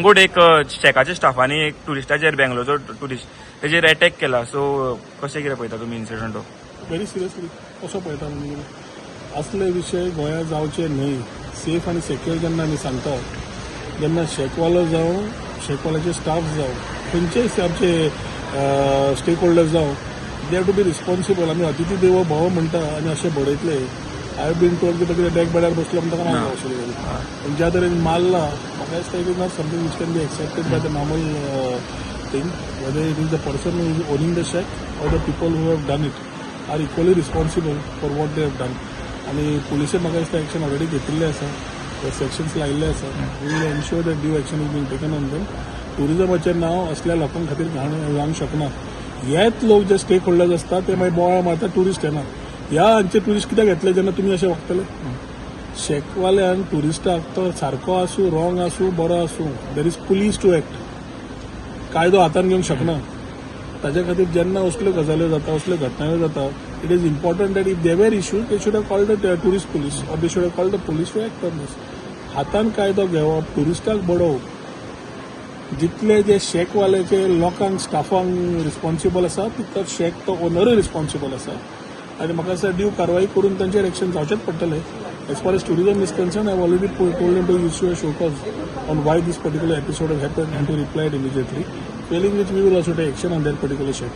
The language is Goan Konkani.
कळंगूट एक शॅकाच्या स्टाफांनी एक टुरिस्टाचेर, बेंगलोरचो टुरिस्ट, तेजेर अटॅक केला. सो कशें कितें पळयता तुमी इन्सिडंट हो? व्हेरी सिरियसली कसो पळयता म्हणजे असले विशय गोंयांत जावचे न्हय. सेफ आनी सेक्युअर जेन्ना आमी सांगता, जेन्ना शेकवालो जावं, शेकवाल्याचे स्टाफ जावं, खंयचेय आमचे स्टेक होल्डर्स जावं, they have to be responsible. आमी अतिथी देवो भव म्हणटा आनी अशें बडयतले. I have been told की तो कितें डेक बेडार बसलो म्हणटा, ना वशिल्ले. पूण ज्या तरेन मारला, म्हाका दिसता it is not something which can be accepted by the normal thing. Whether it is the person who is owning the shack or the people who have done it are equally responsible for what they have done. आणि पुलिसे म्हाका दिसता एक्शन ऑलरेडी घेतिल्ले आसा, सेक्शन्स लायिल्ले आसा. We will ensure that due action is being taken on them. टुरिजमाचें नांव असल्या लोकां खातीर घाण जावंक शकना. हेच लोक जे स्टेक होल्डर्स आसता, ते मागीर बोवाळ मारता, टुरिस्ट येना. ह्या हांचे टुरिस्ट कित्याक येतले जेन्ना तुमी अशें वागतले? शेकवाल्यान टुरिस्टाक, तो सारको आसूं, रॉंग आसूं, बरो आसूं, there is police to act. कायदो हातान घेवंक शकना. ताच्या खातीर जेन्ना असल्यो गजाल्यो जाता, असल्यो घटनायो जाता, it is important that if there were issues, they should have called the tourist police or they should have called the police to act on this. हातान कायदो घेवप, टुरिस्टाक बडोवप, जितले जे शेकवाल्याचे लोकांक, स्टाफांक रिस्पॉन्सिबल आसा, तितलो शेक तो ओनरूय रिस्पॉन्सिबल आसा. आनी म्हाका दिसता ड्यू कारवाई करून तांचेर एक्शन जावचेच पडटलें. As far as tourism is concerned, I already told to issue a show cause on why this particular episode have happened and to reply it immediately, failing which we will also take action on that particular shack.